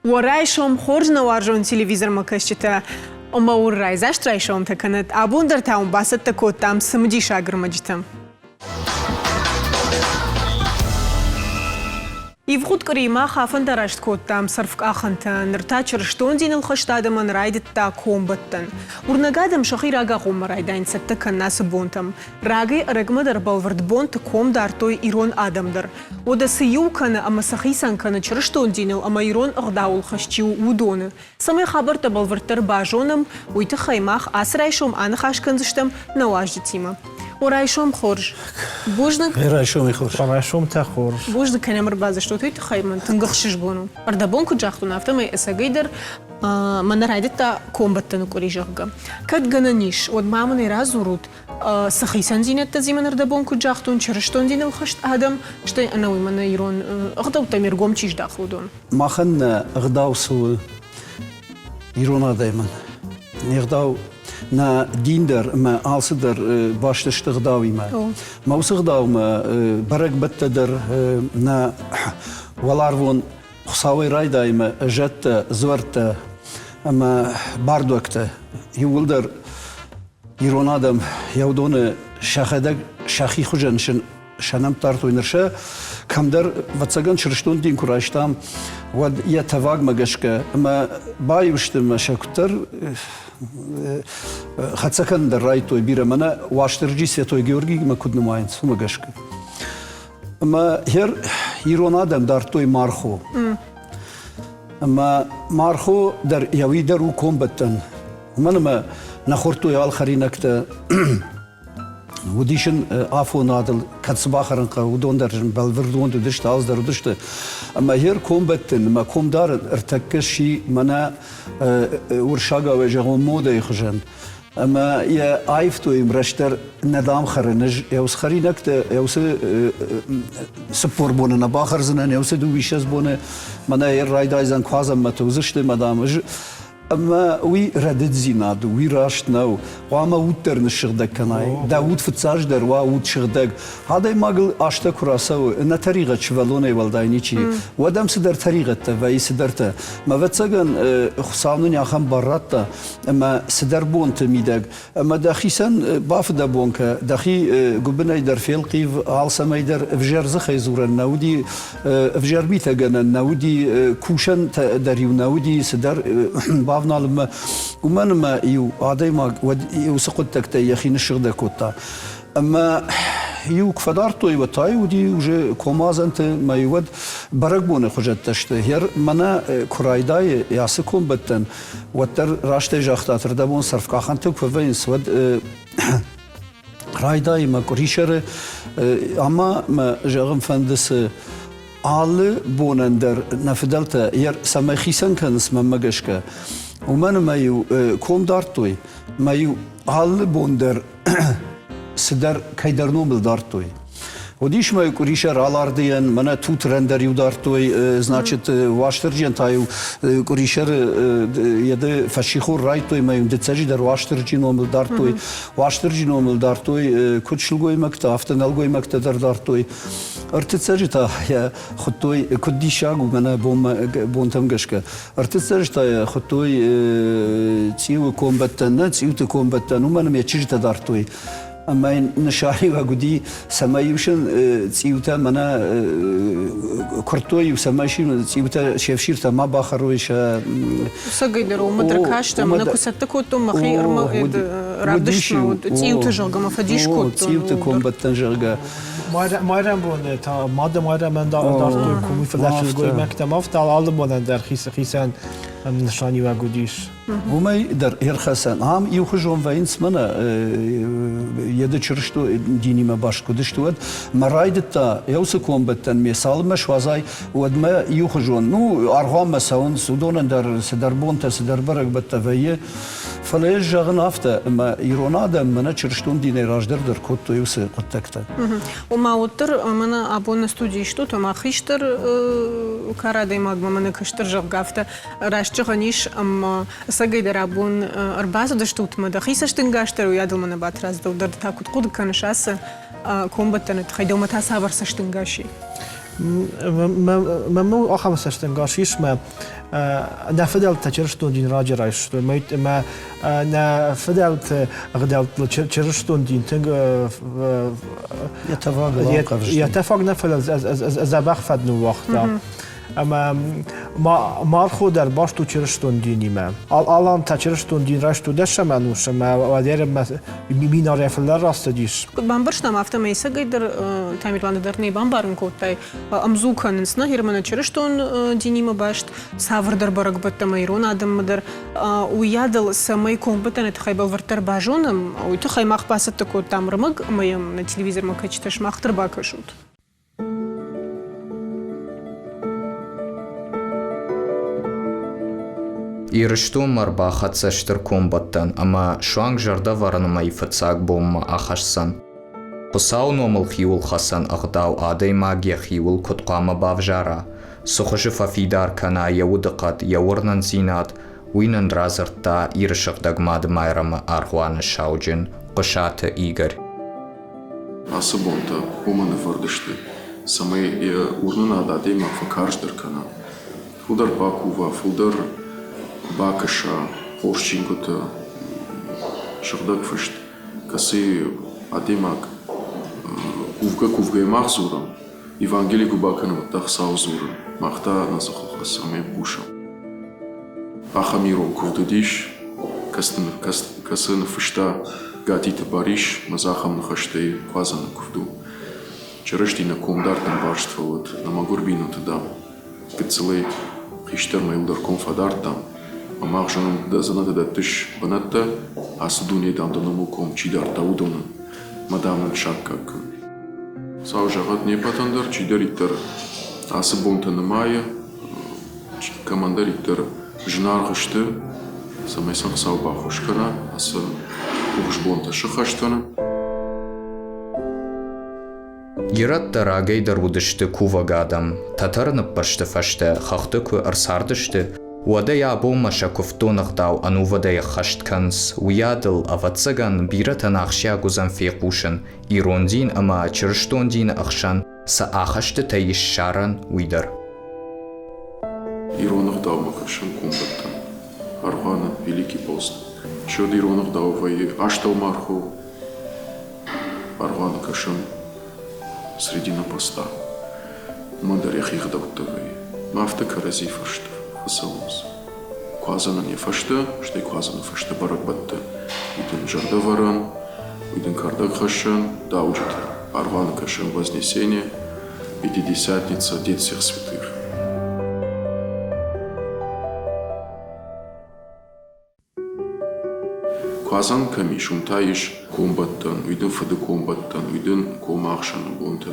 Уӕ райсом хорз нӕ уарзон телевизормӕ кӕсджытӕ ӕмӕ уын райдзаст райсомтӕ кӕнӕд. Абон дӕр та уын бацӕттӕ кодтам цымыдисаг ӕрмӕджытӕ. Ивгъуыд къуыри мах афӕндараст кодтам цӕрвкъахӕнтӕ. Ныр та чырыстон диныл хӕст адӕмӕн райдыдта комбӕттӕн. Уырнӕг адӕм сӕхи рагагъоммӕ райдайын цӕттӕ кӕнын ацы бонтӕм. Рагӕй ӕрӕгмӕ дӕр бӕлвырд бонты ком дардтой ирон адӕм дӕр. Уӕдӕ цы иу кӕны ӕмӕ цы хицӕн кӕны чырыстон диныл ӕмӕ ирон ӕгъдауыл хӕст чи у, уыдоны? Цӕмӕй хабӕрттӕ бӕлвырддӕр базонӕм, уый тыххӕй мах ацы райсом аныхас кӕндзыстӕм нӕ уазджытимӕ. О, райсом хорз. Бузныг. Райсомы хорз. Райсомтӕ хорз. Бузныг кӕнӕм ӕрбадзыстут, уый тыххӕй мын тынг ӕхсызгон у. Ӕрдӕбон куыд загътон, афтӕмӕй ӕцӕгӕйдӕр мӕнӕ райдыдта комбӕттӕны къуыри, зӕгъгӕ. Кӕд гӕнӕн ис, уӕд ма мын ӕй радзурут, цы хицӕндзинӕдтӕ дзимӕ ӕрдӕбон куыд загътон, чырыстон диныл хӕст адӕм, стӕй ӕнӕуый мӕнӕ ирон ӕгъдӕуттӕм ӕргом чи здахы, уыдон. Махӕн нӕ ӕгъдау цы у ирон адӕмӕн? Не гъдау, нӕ дин дӕр ӕмӕ алцыдӕр баст сты ӕгъдауимӕ. Мӕ уыцы ӕгъдаумӕ бӕрӕгбӕттӕ дӕр нӕ уӕларвон Хуыцауӕй райдайӕмӕ зӕдтӕ, дзуӕрттӕ ӕмӕ бардуӕгтӕ иууылдӕр ирон адӕм йӕ уыдоны сӕхӕдӕг сӕхи хуызӕн сӕ нӕмттӕ ардтой. Ныр сӕ кӕмдӕр, ӕвӕццӕгӕн, чырыстон дин куы райстам, уӕд йӕ тӕвагмӕ гӕсгӕ ӕмӕ баиу сты ӕмӕ сӕ куыддӕр хӕццӕ кӕнын дӕр райдыдтой бирӕ. Мӕнӕ Уастырджи Святой Георгиимӕ куыд нымайынц, уымӕ гӕсгӕ. Ӕмӕ хер ирон адӕм дардтой мархо. Ӕмӕ мархо дӕр йӕ уый дӕр у комбӕттӕн. Уымӕн ӕмӕ нӕ хордтой алхӕринӕгтӕ. Уыдис ын афонадыл, кӕд цы бахӕрын хъӕуы, уыдон дӕр бӕлвырдгонд уыдысты, алцыдӕр уыдысты. Ӕмӕ хер комбӕттӕн ӕмӕ комдарын ӕртӕккӕ сси мӕнӕ уырыссагау зӕгъон модӕйы хуызӕн. Ӕмӕ йӕ аивтой растдӕр нӕ дам хӕрын. Ӕз йӕ уыцы хӕринӕгтӕ, йӕ уыцы 40 боны нӕ бахӕрдзынӕн, йӕ уыцы дыууиссӕдз боны мӕнӕ йӕ райдайдзӕн куадзӕнмӕ уыдзысты, мӕ дам, ӕз ӕмӕ уый рӕдыддзинад у, уый раст нӕу. Хъуамӕ уд дӕр ныссыгъдӕг кӕнай. Дӕ уд фыццаджыдӕр уа уд сыгъдӕг. Адӕймагыл азтӕ куы рацӕуы, ӕнӕ тӕригъӕд сывӕллонӕй уӕлдай ничи, уӕд ӕм цыдӕр тӕригъӕдтӕ вӕййы цыдӕртӕ. Мӕ ӕвӕццӕгӕн, Хуыцау нын ахӕм бар радта, ӕмӕ цыдӕр бонты мидӕг ӕмӕ дӕхицӕн бафыдӕбон кӕ, дӕхи гуыбынӕй дӕр фелхъив, алцӕмӕй дӕр ӕвзӕр дзыхӕй дзурӕн нӕ уыди, ӕвзӕр митӕгӕнӕн нӕ уыди, кусӕнтӕ дӕр-иу нӕ уыди цыдӕр бавналынмӕ. Уымӕн ӕмӕ иу адӕймаг уӕд уыцы хъуыддӕгтӕй йӕхи ныссыгъдӕг кодта. Ӕмӕ иу куы фӕдардтой, уӕд та уыди уже комадзӕнты мӕ уӕд бӕрӕгбоны хуызӕттӕ сты. Гъер мӕнӕ куы райдайы ацы комбӕттӕн, уӕддӕр растӕй загъта, ӕрдӕбон цӕрвкъахӕнты куы вӕййынц, уӕд райдайы мӕ къуырисӕры ӕмӕ мӕ зӕгъын фӕнды цы алы бонӕн дӕр нӕ фыдӕлтӕ цӕмӕй хицӕн кӕнынц мӕнмӕ гӕсгӕ, уымӕн ӕмӕ-иу ком дардтой, мӕ-иу алы бон дӕр цыдӕр кӕйдӕр номыл дардтой. Уыдис ма къуырисӕр Алардыйӕн, мӕнӕ Тутырӕн дӕр-иу дардтой, значит, Уастырджийӕн та-иу къуырисӕры йӕды фӕссихор райдтой, ӕмӕ-иу дыццӕджы дӕр Уастырджи номыл дардтой. Уастырджи номыл дардтой куыд сылгоймӕгтӕ, афтӕ нӕлгоймӕгтӕ дӕр дардтой. Ӕртыццӕджы та йӕ хуыдтой, куыд диссаг у мӕнӕ бонтӕм гӕсгӕ. Ӕртыццӕджы та йӕ хуыдтой цъиуы комбӕттӕн, нӕ цъиуты комбӕттӕн, уымӕн ӕмӕ йӕ чызджытӕ дардтой. Ӕмӕ йын нысаниуӕг уыди, цӕмӕй-иу сын цъиутӕ мӕнӕ куырдтой-иу, цӕмӕй сын цъиутӕ се фсиртӕ ма бахӕрой сӕ... Сӕгӕйдӕр уымӕ дӕр кастӕн, мӕнӕ куы цӕттӕ кодтон мӕхи равдыстмӕ, цъиуты, зӕгъгӕ, мӕ фӕдис кодтон. Цъиуты комбӕттӕн, зӕгъгӕ. Майрӕмбоны та мады Майрӕмӕн дардтой комы фылдӕр сылгоймӕгтӕм, афтӕ алы бонӕн дӕр хицӕн нысаниуӕг уыдис. Уымӕй дӕр ӕрхӕцӕн. Ам иухуызон вӕййынц мӕнӕ йеды чырысто динимӕ баст куыд сты, уӕд мӕ райдыдта еуцы комбӕттӕн ме цалынмӕ суадзай, уӕдмӕ иухуызон. Ну, аргъуанмӕ цӕуынц, уыдонӕн дӕр цыдӕр бонтӕ, цыдӕр бӕрӕгбӕттӕ вӕййы. Фӕлӕ ӕз зӕгъын афтӕ, ӕмӕ ирон адӕм мӕнӕ чырыстон динӕй раздӕр дӕр кодтой уыцы хъуыддӕгтӕ. Ома уӕддӕр мӕнӕ абон нӕ студийы стут, ома хистӕр кары адӕймагмӕ мӕнӕ кӕстӕр, зӕгъгӕ, афтӕ раст зӕгъӕн ис, ӕмӕ ӕцӕгӕйдӕр абон ӕрбацыдыстут мӕ дӕхи цӕстӕнгас дӕр уый адыл мӕнӕ Батрадз, дӕу дӕр та куыд хъуыды кӕныс ацы комбӕттӕны тыххӕй, дӕумӕ та цавӕр цӕстӕнгас и? Мӕнмӕ ахӕм цӕстӕнгас ис, мӕ нӕ фыдӕлтӕ чырыстон дин раджы райстой, мӕ нӕ фыдӕлты ӕгъдӕуттыл чырыстон дин тынг йӕ тӕфаг нӕ, фӕлӕ дзӕбӕх фӕд ныууагъта. Ӕмӕ мархо дӕр баст у чырыстон динимӕ. Алан та чырыстон дин райстой дӕсӕм ӕнусы ӕмӕ уӕдӕй минарӕй фылдӕр рацыдис. Куыд бамбӕрстам, афтӕмӕй ӕцӕгӕйдӕр Тамерланы дӕр нӕ бамбарын кодтай, ӕмдзу кӕнынц нӕ Германы чырыстон динимӕ баст цавӕрдӕр бӕрӕгбӕттӕ ӕмӕ ирон адӕммӕ дӕр. Уыйадыл, цӕмӕй комбӕттӕны тыххӕй бӕлвырддӕр базонӕм, уый тыххӕй мах бацӕттӕ кодтам ӕрмӕг ӕмӕ йӕм нӕ телевизормӕ кӕсджытӕ сымах дӕр бакӕсут. Ирыстонмӕ ӕрбахӕццӕ стыр комбӕттӕн ӕмӕ суанг зӕрдӕвӕрӕнмӕ фыццаг бонмӕ ахӕсдзӕн. Хуыцауы номыл хиуылхӕцӕн ӕгъдау адӕймаг йӕхиуыл куыд хъуамӕ бавзара, цы хуызы фӕфидар кӕна йӕ удыхъӕд, йӕ уырнындзинад, уый нын радзырдта Иры сыгъдӕг Мады Майрӕмы аргъуаны сауджын Хъуысаты Игорь. Ацы бонтӕ уымӕн ӕвӕрд сты, цӕмӕй йӕ уырнынад адӕймаг фӕкарздӕр кӕна, фылдӕр бакува, фылдӕр бакӕса хорз чингуытӕ, сыгъдӕг фыст, кӕцыйы адӕймаг кувгӕ-кувгӕйӕ мах дзурӕм, Евангели куы бакӕнӕм, уӕд та Хуыцау дзуры, мах та нӕ дзыхыл хӕцӕм ӕмӕ йӕм хъусӕм. Ахӕм ирон куывд уыдис, кӕцы ныффыста Гатиты Барис ӕмӕ дзы ахӕм ныхӕстӕй Куадзӕны куывд у. Чырысти нӕ комдартӕн барст фӕуӕд, нӕ мӕгуыр бинонты, дам, гыццылӕй хистӕрмӕ иу дӕр ком фӕдардтам, ӕмӕ мах зонӕм, дӕ дзӕнӕты дӕттыс бынӕттӕ, ацы дунейы, дам, дӕ номыл ком чи дардта, уыдонӕн, мӕ, дам, нын саккаг кӕн. Сау зӕгъӕд не ппӕтӕн дӕр, чидӕриддӕр ацы бонтӕ нымайы, кӕмӕндӕриддӕр зынаргъ сты, цӕмӕй сын Хуыцау баххуыс кӕна ацы рухс бонтӕ сыххӕст кӕнын. Ирӕттӕ рагӕй дӕр уыдысты кувӕг адӕм. Тӕтӕры ныппӕрсты фӕстӕ хӕхты куы ӕрцардысты, уӕдӕй абонмӕ сӕ куывддон ӕгъдау ӕнувыдӕй ӕххӕст кӕнынц. Уыйадыл, ӕвӕццӕгӕн, бирӕтӕн ахсджиаг уыдзӕн фехъусын, ирон дин ӕмӕ чырыстон дины ӕхсӕн цы ахӕстытӕ ис ссарӕн, уый дӕр. Ирон ӕгъдаумӕ кӕсын комбӕттӕн аргъуаны Великий пост. Сӕд ирон ӕгъдау вӕййы астӕумархо, аргъуаны кӕсӕм средина поста. Уымӕн дӕр йӕхи ӕгъдӕуттӕ вӕййы. Мӕ афтӕ кӕрӕдзи фӕрсты фӕцӕуынц. Куадзӕнӕн йӕ фӕстӕ, стӕй куадзӕны фӕстӕ бӕрӕгбӕттӕ. Уый дын зӕрдӕвӕрӕн, уый дын кӕрдӕгхӕссӕн, дауджытӕ, аргъуаны кӕсӕн Вознесение, Пятидесятница, Дед всех святых. Куадзӕн кӕм ис, уым та ис комбӕттӕн, уый дын фыды комбӕттӕн, уый дын комахсӕны бонтӕ,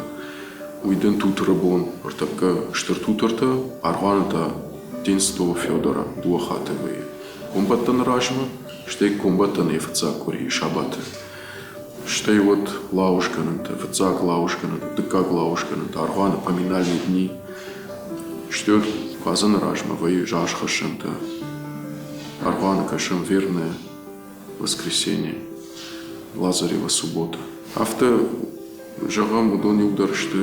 уый дын тутыры бон, ӕртӕккӕ стыр тутыртӕ, аргъуаны та День Святого Федора дыууӕ хатты вӕййы. Комбӕттӕны размӕ, стӕй комбӕттӕны йӕ фыццаг къуырийы сабаты. Стӕй уӕд лауызгӕнӕнтӕ, фыццаг лауызгӕнӕнтӕ, дыккаг лауызгӕнӕнтӕ, аргъуаны поминальные дни. Стӕй куадзӕны размӕ вӕййы зазхӕссӕнтӕ. Аргъуаны кӕсӕм верное воскресенье, Лазарева суббота. Афтӕ зӕгъӕм, уыдон иудӕр сты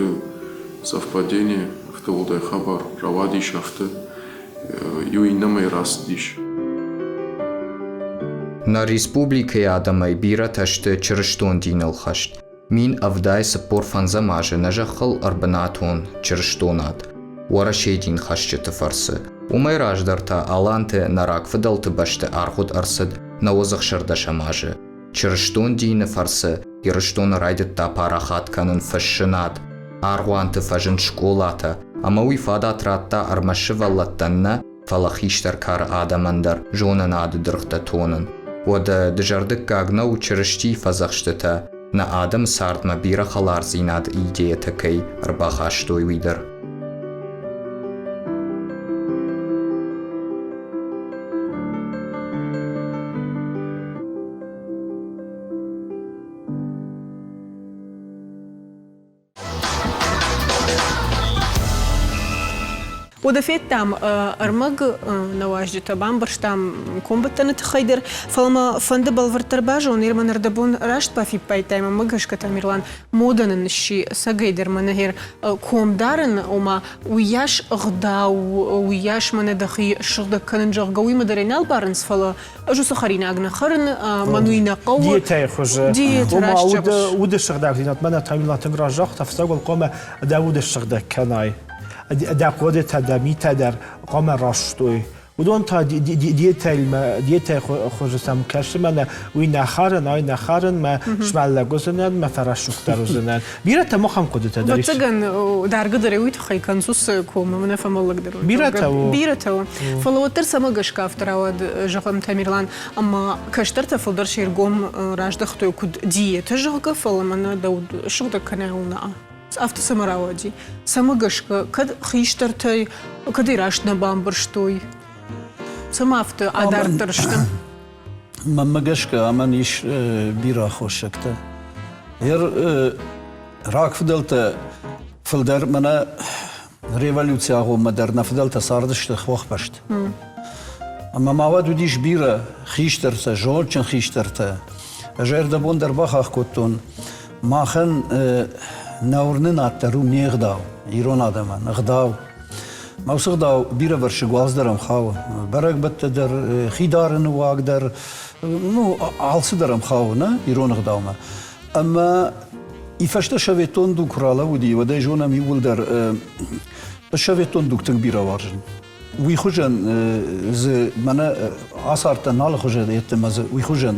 совпадение, афтӕ уӕлдай хабар рауадис, афтӕ иу иннӕмӕй рацыдис. Нӕ республикӕйы адӕмӕй бирӕтӕ сты чырыстон диныл хӕст. 1075 азы нӕ зӕххыл ӕрбынатон чырыстонад Уӕрӕсейы динхӕсджыты фӕрцы. Уымӕй раздӕр та аланты нӕ рагфыдӕлты бӕсты аргъуыд ӕрцыд нӕуӕдз ӕхсӕрдӕсӕм азы. Чырыстон дины фӕрцы Ирыстоны райдыдта парахат кӕнын фыссынад, аргъуанты фӕзынд скъолатӕ, ӕмӕ уый фадат радта ӕрмӕст сывӕллӕттӕн нӕ, фӕлӕ хистӕр кары адӕмӕн дӕр зонынады дыргътӕ тонын. Уӕдӕ дызӕрдыггаг нӕу Чырыстийы фӕдзӕхстытӕ нӕ адӕмы цардмӕ бирӕ хӕлардзинады идейӕтӕ кӕй ӕрбахастой, уый дӕр. Уӕдӕ федтам ӕрмӕг нӕ уазджытӕ, бамбӕрстам комбӕттӕны тыххӕй дӕр, фӕлӕ мӕ фӕнды бӕлвырддӕр базонын, Ирмӕ ӕрдӕбон раст бафиппайдтай, мӕнмӕ гӕсгӕ Тамерлан модӕ нын сси ӕцӕгӕйдӕр мӕнӕ гъер ком дарын, ома уыйас ӕгъдау, уыйас мӕнӕ дӕхи ссыгъдӕг кӕнын, зӕгъгӕ, уый дӕр ӕй нал барынц, фӕлӕ ӕз уыцы хӕринаг нӕ хӕрын, мӕн уый нӕ хъӕуы. Диетӕйы хуызы. Диетӕ, Ома раст зӕгъыс. уды сыгъдӕгдзинад мӕнӕ Тамерлан тынг раст загъта, фыццаг хъуамӕ дӕ уды ссыгъдӕг кӕнай. Дӕ хъуыдытӕ, дӕ митӕ дӕр хъуамӕ раст уой. Уыдон та диетӕймӕ диетӕйы хуызы сӕм кӕсы мӕнӕ уый нӕ хӕрын, ай нӕ хӕрын, мӕ смӕллӕг уыдзынӕн, мӕ фӕрӕсугъддӕр уыдзынӕн. Бирӕтӕ махӕн хъуыдытӕ дӕр ис. Ӕвӕццӕгӕн, даргӕ дӕр уый тыххӕй кӕнынц уыцы комы, мӕнӕ фӕмӕллӕгдӕр. Бирӕтӕ у. Бирӕтӕ у. Фӕлӕ уӕддӕр цӕмӕ гӕсгӕ афтӕ рауад, зӕгъӕм, Тамерлан, ӕмӕ кӕстӕртӕ фылдӕр се ргом раздӕхтой куыд диетӕ, зӕгъгӕ, фӕлӕ мӕнӕ дӕ уд сыгъдӕг кӕнӕ у нӕ. Афтӕ цӕмӕ рауади? Цӕмӕ гӕсгӕ, кӕд хистӕртӕй, кӕд ӕй раст нӕ бамбӕрстой? Цӕмӕ афтӕ адарддӕр сты? Мӕнмӕ гӕсгӕ, амӕн ис бирӕ аххосӕгтӕ. Ер рагфыдӕлтӕ фылдӕр мӕнӕ революцийы агъоммӕ дӕр нӕ фыдӕлтӕ цардысты хохбӕсты. Ӕмӕ ма уӕд уыдис бирӕ хистӕртӕ, зондджын хистӕртӕ. Ӕз ӕрдӕбон дӕр бахахх кодтон, махӕн нӕ уырнынад дӕр у не гъдау, ирон адӕмӕн ӕгъдау. Мӕ уыцы ӕгъдау бирӕвӕрсыг уалдз дӕр ӕм хауы. Бӕрӕгбӕттӕ дӕр, хи дарыны уаг дӕр, ну, алцыдӕр ӕм хауы нӕ ирон ӕгъдаумӕ. Ӕмӕ и фӕстӕ советон дуг куы ралӕууыди, уӕд ӕй зонӕм иууылдӕр, советон дуг тынг бирӕ уарзын. Уый хуызӕн дзы мӕнӕ ацардтӕн алы хуызӕн йеддӕмӕ дзы уый хуызӕн,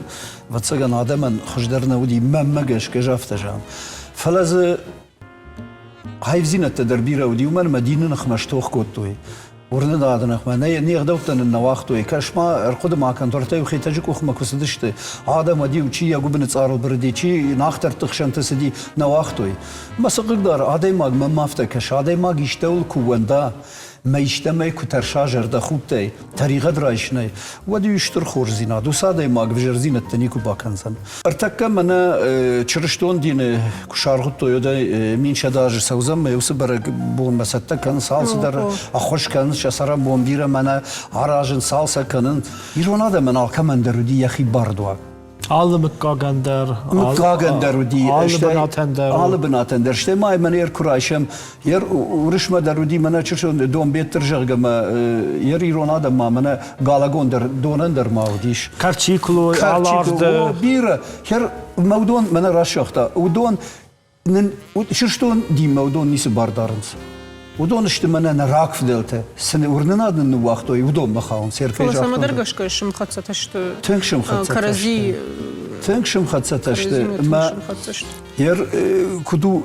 ӕвӕццӕгӕн, адӕмӕн хуыздӕр нӕ уыди, мӕнмӕ гӕсгӕ ӕз афтӕ зӕгъын. Фӕлӕ дзы аивдзинӕдтӕ дӕр бирӕ уыди, уымӕн ӕмӕ дины ныхмӕ стох кодтой. Уырнынады ныхмӕ. Нӕ не гъдӕуттӕ нын нӕ уагътой. Кӕс-ма, ӕрхъуыды ма кӕн, тортӕ-иу Хетӕджы къухмӕ куы цыдысты, адӕм уӕд-иу чи йӕ гуыбыны цъарыл бырыди, чи нӕхтӕртты хсӕнты цыди, нӕ уагътой. Мӕ цы хъыгдары, адӕймаг мӕм афтӕ кӕсы, адӕймаг истӕуыл куы уӕнда, мӕ истӕмӕй куы тӕрса зӕрдӕхудтӕй, тӕригъӕд райсынӕй, уӕд уый стыр хорздзинад, уыцы адӕймаг ӕвзӕрдзинӕдтӕ никуы бакӕндзӕн. Ӕртӕккӕ мӕнӕ чырыстон дины куы саргъуыдтой, уӕдӕй 1100 азы цӕудзӕн мӕ уыцы бӕрӕгбонмӕ цӕттӕ кӕнынц, алцыдӕр ӕххуыс кӕнынц, сӕ цӕрӕнбон бирӕ мӕнӕ аразын, цалцӕг кӕнын. Ирон адӕмӕн алкӕмӕн дӕр уыди йӕхи бардуаг. Алы мыггагӕн дӕр. Мыггагӕн дӕр уыди. Алы бынатӕн дӕр. Алы бынатӕн дӕр. Стӕй ма мӕнӕ куы райсӕм, ер уырысмӕ дӕр уыди мӕнӕ чысыл Донбеттыр, зӕгъгӕ, мӕ ер ирон адӕм ма мӕнӕ Галагон дӕр донӕн дӕр ма уыдис. Карчиклой, Аларды. Бирӕ. Хер мӕ уыдон мӕнӕ расагъта. Уыдон нын чырыстон динмӕ уыдон ницы бар дарынц. Уыдон сты мӕнӕ нӕ рагфыдӕлтӕ, цы уырнынад нын ныууагътой, уыдонмӕ хауынц. Фӕлӕ цӕмӕдӕр гӕсгӕ сымхӕццӕтӕ сты. Тынг сымхӕццӕтӕ Кӕрӕдзи Тынг сымхӕццӕтӕ сты. Мӕ ер куыд у,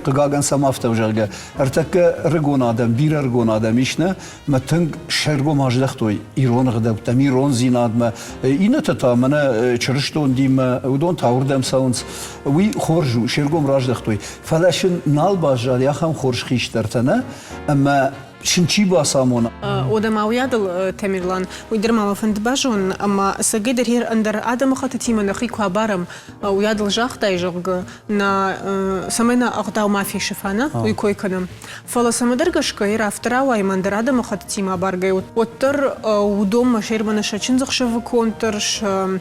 хъыгагӕн сӕм афтӕ зӕгъгӕ, ӕртӕккӕ рыгон адӕм, бирӕ рыгон адӕм ис нӕ, мӕ тынг сӕргом аздӕхтой ирон ӕгъдӕуттӕм, ирондзинадмӕ. Иннӕтӕ та мӕнӕ чырыстон динмӕ, уыдон та уырдӕм цӕуынц. Уый хорз у, се ргом раздӕхтой. Фӕлӕ сын нал баззад ахӕм хорз хистӕртӕ, нӕ? Ӕмӕ сын чи бацамона? Уӕдӕ ма уыйадыл, Тамерлан, уый дӕр ма мӕ фӕнды базонын, ӕмӕ ӕцӕгӕйдӕр йе ӕндӕр адӕмыхӕттытимӕ нӕхи куы абарӕм, уыйадыл загътай, зӕгъгӕ, нӕ, цӕмӕй нӕ ӕгъдау ма фесӕфа, нӕ, уый кой кӕнӕм. Фӕлӕ цӕмӕдӕр гӕсгӕ йе афтӕ рауайы ӕмӕ ӕндӕр адӕмыхӕттытимӕ абаргӕйӕ, уӕддӕр уыдонмӕ се рмӕны сӕ чындзӕхсӕвы конд дӕр, сӕ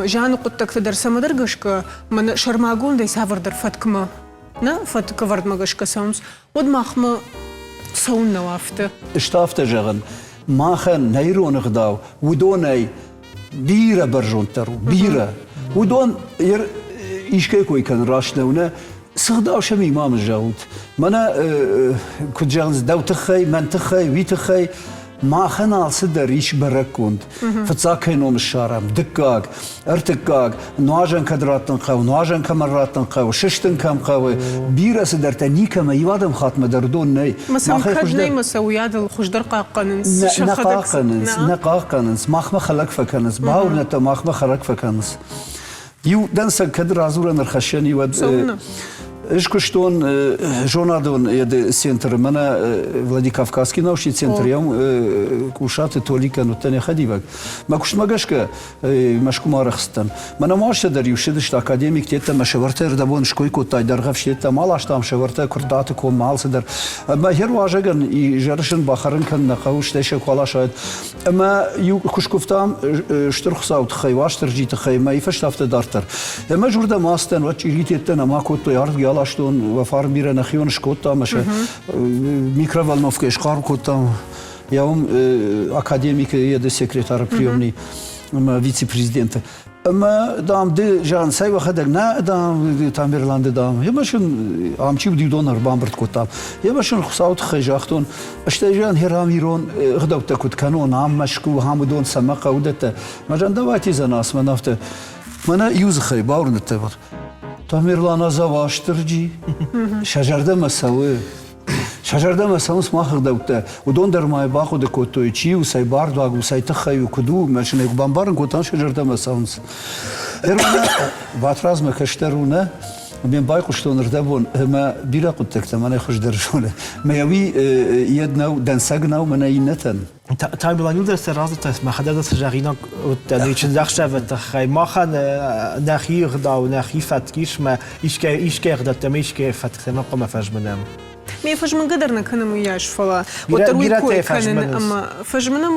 зианы хъуыддӕгты дӕр цӕмӕдӕр гӕсгӕ мӕнӕ сӕрмагондӕй цавӕрдӕр фӕткмӕ, нӕ фӕткӕвӕрдмӕ гӕсгӕ цӕуынц, уӕд махмӕ цӕуын нӕу афтӕ. Сты афтӕ зӕгъын, махӕн нӕ ирон ӕгъдау уыдонӕй бирӕ бӕрзонддӕр у, бирӕ. Уыдон искӕй кой кӕнын раст нӕу, нӕ цы гъдау сӕм имамы зӕгъут? Мӕнӕ куыд зӕгъынц, дӕу тыххӕй, мӕн тыххӕй, уый тыххӕй махӕн алцыдӕр ис бӕрӕггонд. Фыццаг кӕй ном ссарӕм, дыккаг, ӕртыккаг, нуазӕн кӕд раттын хъӕуы, нуазӕн кӕмӕн раттын хъӕуы, сыстын кӕм хъӕуы, бирӕ цыдӕртӕ никӕмӕ, иу адӕм хатмӕ дӕр уыдон нӕй. Мӕ сӕм кӕд нӕй, мӕ сӕ уыйадыл хуыздӕр хъахъхъӕнынц. Нӕ хъахъхъӕнынц, нӕ хъахъхъӕнынц, махмӕ хӕлӕг фӕкӕнынц, бауырнӕдтӕ махмӕ хӕлӕг фӕкӕнынц. Иу дӕнцӕг кӕд радзурӕн ӕрхӕссӕн и, уӕд Цӕуылнӕ? Ӕз куыстон зонадон центры, мӕнӕ Владикавказский научный центр, йӕм Кусаты Толикӕн уыдтӕн йӕ хӕдивӕг. Мӕ куыстмӕ гӕсгӕ Мӕскуымӕ арӕхстӕн. Мӕнӕ ма дӕр иу ссыдысты академиктӕ ӕмӕ сӕвӕртӕ ӕрдӕбон ской кодтай, дӕргъӕвстӕ ма ластам сӕвӕртӕ Куырттаты коммӕ алцыдӕр. Ӕмӕ хер уазӕгӕн изӕрысын бахӕрын кӕнын нӕ хъӕуы, стӕй сӕ куы аласайд. Ӕмӕ иу куы скуывтам Стыр Хуыцауы тыххӕй, Уастырджийы тыххӕй, мӕ фӕстӕ афтӕ дарддӕр. Ӕмӕ ӕз уырдӕм ацыдтӕн, уӕд чъиритеттӕ нӕма кодтой, ардыгӕй аластон, уӕ фарн бирӕ нӕхион скодтам, ӕмӕ сӕ микроволновкӕйы схъарм кодтам. Я уым академикы еды секретары приемный ӕмӕ вице-президенты. Ӕмӕ, дам, ды, зӕгъын, цӕй уӕхӕдӕг нӕ, дам, Тамерланды, дам. Ӕмӕ сын ам чи уыди, уыдон ӕрбамбырд кодтам. Ӕмӕ сын Хуыцауы тыххӕй загътон, стӕй, зӕгъын, херам ирон ӕгъдӕуттӕ куыд кӕнон, ам Мӕскуы, ам уыдон цӕмӕ хъӕуы уыдӕттӕ. Мӕ зӕгъын, давайте за нас, мӕн афтӕ. Мӕнӕ иу дзыхӕй бауырныдта. Тамерлан Азавастырджи, сӕ зӕрдӕмӕ цӕуы. Сӕ зӕрдӕмӕ цӕуынц мах ӕгъдӕуттӕ. Уыдон дӕр ма бахъуыды кодтой, чи у, цӕй бардуаг у, цӕй тыххӕй у, куыд у, мӕ сын ӕй куы бамбарын кодтам, сӕ зӕрдӕмӕ цӕуынц. Батрадзмӕ кӕстӕр у нӕ, ме байхъуыстон ӕрдӕбон ӕмӕ бирӕ хъуыддӕгтӕ мӕнӕй хуыздӕр зоны. Мӕ уый йед нӕу, дӕнцӕг нӕу мӕнӕ иннӕтӕн. Тамерлан дӕр сӕ радзырдта, мӕхӕдӕг дӕр цы зӕгъинаг уыдтӕн, чындзӕхсӕвы тыххӕй. Махӕн нӕхи ӕгъдау, нӕхи фӕтк ис, мӕ искӕй искӕй ӕгъдӕуттӕ ӕмӕ искӕй фӕтктӕ ма хъуамӕ фӕзмынӕм. Ме фӕзмынгӕ дӕр нӕ кӕнӕм уыйас, фӕлӕ уӕддӕр уый кой кӕнын ӕмӕ фӕзмынӕм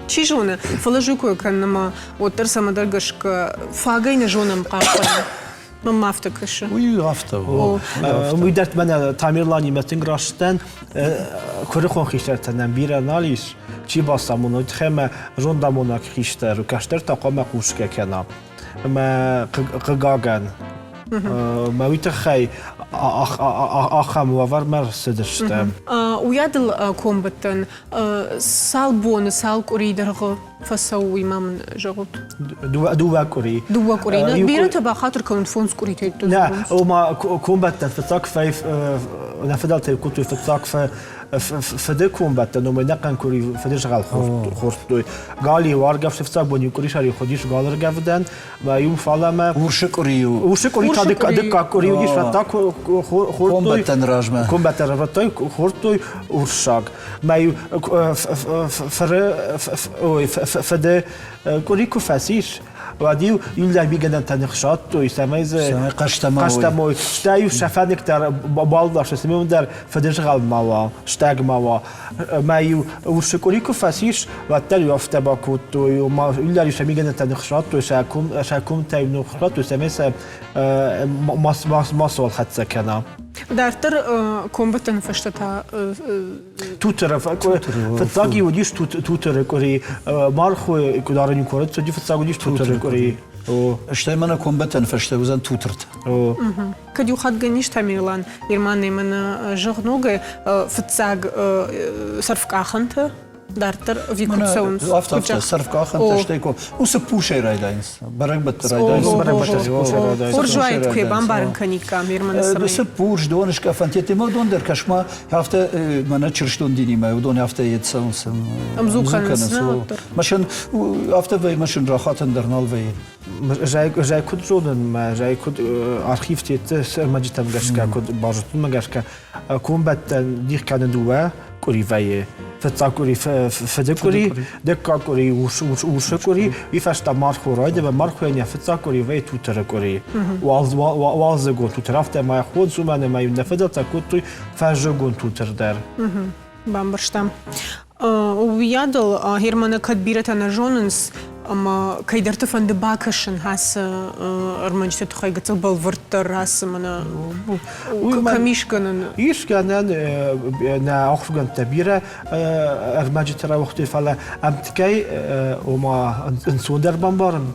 чи зоны, фӕлӕ уый кой кӕнын ӕмӕ уӕддӕр цӕмӕдӕр гӕсгӕ фагӕй нӕ зонӕм хъахъхъӕнын. Мӕнмӕ афтӕ кӕсы. Уый афтӕ у. Уый дӕр мӕнӕ Тамерланимӕ тынг раст дӕн. Куырыхон хистӕртӕ нӕм бирӕ нал ис. Чи бацамона, уый тыххӕй ӕмӕ зондамонӕг хистӕр, кӕстӕр та хъуамӕ хъусгӕ кӕна. Ӕмӕ хъыгагӕн, мӕ уый тыххӕй ахӕм уавӕрмӕ рцыдыстӕм. Уыйадыл комбӕттӕн цал боны, цал къуырийы дӕргъы фӕцӕуы, уый ма мын зӕгъут. Дыууӕ къуыри. Дыууӕ къуыри. Бирӕтӕ бахатыр кӕнут фондз къуыритӕй. Нӕ, ома комбӕттӕн фыццаг нӕ фыдӕлтӕ кодтой фыццаг фыды комбӕттӕн, ома нӕхъӕн къуыри фыдызгъӕл хордтой. Гал-иу аргӕвсты фыццаг бон-иу къуырисӕр-иу хуыдис галыргӕвдӕн, иу фалӕмӕ. Урсы къуыри-иу. Урсы къуыри та дыккаг къуыри уыдис, фӕдта хордтой. Комбӕттӕн размӕ. Комбӕттӕн размӕ хордтой урссаг. Мӕ-иу фыры фыды къуыри куы фӕцис, уӕд-иу иу мигӕнӕнтӕ ныхсадтой, цӕмӕй дзы хъӕстӕ ма уой. Стӕй-иу сӕ фӕнык дӕр балвӕстой, цӕмӕй дӕр фыдызгъӕл ма уа, стӕг ма уа. Мӕ-иу урсы къуыри куы фӕцис, уӕддӕр-иу афтӕ бакодтой, ома иу сӕ мигӕнӕнтӕ ныхсадтой, сӕ комтӕ-иу ныхсадтой, цӕмӕй сӕ мацуал хӕццӕ кӕна. Дарддӕр комбӕттӕны фӕстӕ та Тутыры фыццаг-иу уыдис Тутыры къуыри, мархойы къуыдары куы ӕрцыди, фыццаг уыдис Тутыры къуыри. Стӕй мӕнӕ комбӕттӕн фӕстӕ уыдзӕн Тутыртӕ. Кӕд иу хатт гӕнис Тамерлан, Ерманӕй мӕнӕ зӕгъ ногӕй фыццаг сӕрфкъахӕнтӕ дарддӕр ӕви куыд цӕуынц? Афтӕ, афтӕ, сӕрфкъахӕнтӕ, стӕй уыцы пусӕй райдайынц, бӕрӕгбӕтты райдайынц. Хорз уаид, куы йӕ бамбарын кӕниккам, Ерманы цӕмӕй. Цыппурс, доныскъӕфӕн, темӕ уыдон дӕр кӕс-ма, афтӕ мӕнӕ чырыстон динимӕ уыдон афтӕ йед цӕуынц. Ӕмдзу кӕнынц, Машин, афтӕ вӕййы, машин рахатӕн дӕр нал вӕййы. Зӕй куыд зонын, мӕ зӕй куыд архивтеты ӕрмӕджытӕм гӕсгӕ, куыд базыдтон гӕсгӕ, комбӕттӕн дих кӕны дыууӕ къуыри вӕййы. Фыццаг къуыри фыды къуыри, дыккаг къуыри урсы къуыри, уый фӕстӕ мархо райдайы, мархойӕн йӕ фыццаг къуыри вӕййы тутыры къуыри. Уалдзыгон тутыр, афтӕ ма йӕ хонынц, уымӕн ӕмӕ иу нӕ фыдӕлтӕ кодтой фӕззыгон тутыр дӕр. Бамбӕрстам. Уыйадыл Германы кӕд бирӕтӕ нӕ зонынц, ӕмӕ кӕйдӕрты фӕнды бакӕсын ацы ӕрмӕджыты тыххӕй гыццыл бӕлвырддӕр ацы мӕнӕ кӕм ис гӕнӕн? Ис гӕнӕн, нӕ ахуыргӕндтӕ бирӕ ӕрмӕджыты рауагътой, фӕлӕ ӕмткӕй, ома ӕнцондӕр бамбарын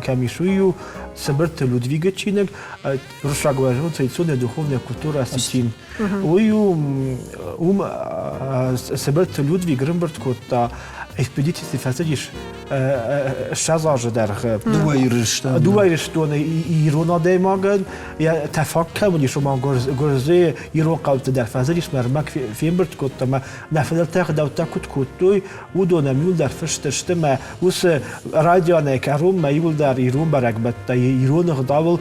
кӕм ис, уый у Цыбырты Людвигы чиныг Уырыссаг уӕзон традиционная духовная культура осетин. Уый у, уым Цыбырты Людвиг рымбырд кодта. экспедици фӕцыдис 20 азы дӕргъы. Дыууӕ Ирыстоны. Дыууӕ Ирыстоны ирон адӕймагӕн йӕ тӕфаг кӕм уыдис, ома Гуырдзыйы ирон хъӕуты дӕр фӕцыдис, мӕ ӕрмӕг фембырд кодта ӕмӕ нӕ фыдӕлтӕ ӕгъдӕуттӕ куыд кодтой, уыдон ӕм иуылдӕр фыст сты мӕ уыцы райдианӕй кӕронмӕ иуылдӕр ирон бӕрӕгбӕттӕ, ирон ӕгъдауыл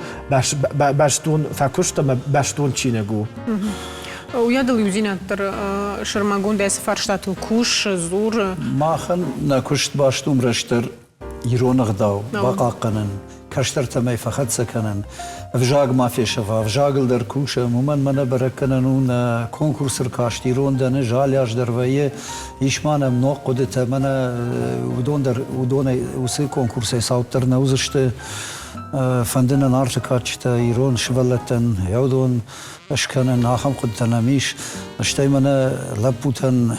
бӕстон фӕкуыст ӕмӕ бӕстон чиныг у. Уыйадыл иудзинад дӕр сӕрмагондӕй цы фарстатыл кусы, дзуры. Махӕн нӕ куыст баст у растдӕр ирон ӕгъдау бахъахъхъӕнын, кӕстӕртӕм ӕй фӕхӕццӕ кӕнын, ӕвзаг ма фесӕфа, ӕвзагыл дӕр кусӕм, уымӕн мӕнӕ бӕрӕг кӕнӕн у нӕ конкурсы ркаст ирон дӕны залиаз дӕр вӕййы, ис ма нӕм ног хъуыдытӕ, мӕнӕ уыдон дӕр уыдонӕй уыцы конкурсӕй цауддӕр нӕ уыдзысты. Фӕнды нӕ Нарты кадджытӕ ирон сывӕллӕттӕн, уыдон скӕнын, ахӕм хъуыдытӕ нӕм ис. Стӕй мӕнӕ лӕппутӕн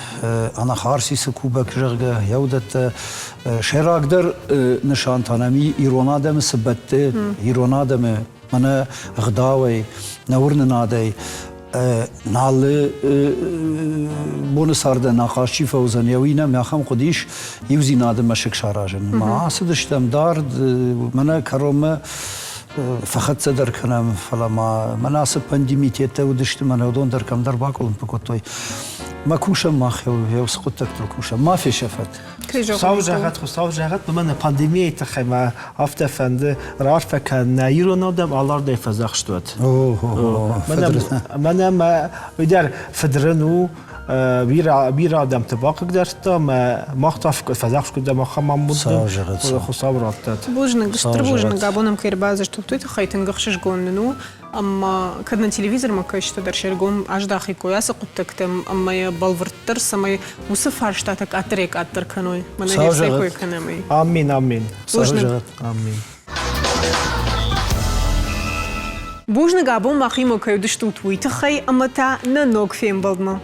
Анахарсисы кубок, зӕгъгӕ, йӕ уыдӕттӕ. Сӕйрагдӕр нысан та нӕм ирон адӕмы цы бӕтты, ирон адӕмы мӕнӕ ӕгъдауӕй, нӕ уырнынадӕй налы боны цардӕн ахъаз чи фӕуыдзӕн, йӕ уый нӕм ахӕм хъуыды ис иудзинады мӕсыг саразын. Ма ацыдыстӕм дард, мӕнӕ кӕронмӕ фӕхӕццӕ дӕр кӕнӕм, фӕлӕ ма мӕнӕ ацы пандемитетӕ уыдысты, мӕнӕ уыдон дӕр кӕмдӕр бакъуылымпы кодтой. Мӕ кусӕм мах еу цы хъуыддӕгтыл кусӕм, ма фесӕфӕд. Хуыцау зӕгъӕд, Хуыцау зӕгъӕд, мӕнӕ пандемийӕйы тыххӕй мӕ афтӕ фӕнды раарфӕ кӕнын нӕ ирон адӕм алардӕй фӕдзӕхст уӕд. Мӕнӕ мӕ уый дӕр фыдрын у, бирӕ адӕмты бахъыгдардта ӕмӕ мах та фӕдзӕхст кодтам ахӕм амонд Хуыцау раттӕд. Бузныг, стыр бузныг, абон ӕм кӕй ӕрбадзырдтут, уый тыххӕй тынг ӕхсызгон нын у. Ӕмӕ кӕд нӕ телевизормӕ кӕсджытӕ дӕр се ргом аздахиккой ацы хъуыддӕгтӕм ӕмӕ йӕ бӕлвырддӕр, цӕмӕй уыцы фарстатӕ къаддӕрӕй-къаддӕр кӕной. Мӕнӕ не кой кӕнӕм. Амин, амин. Бузныг. Амин. Бузныг, абон махимӕ кӕй уыдыстут, уый тыххӕй ӕмӕ та нӕ ног фембӕлдмӕ.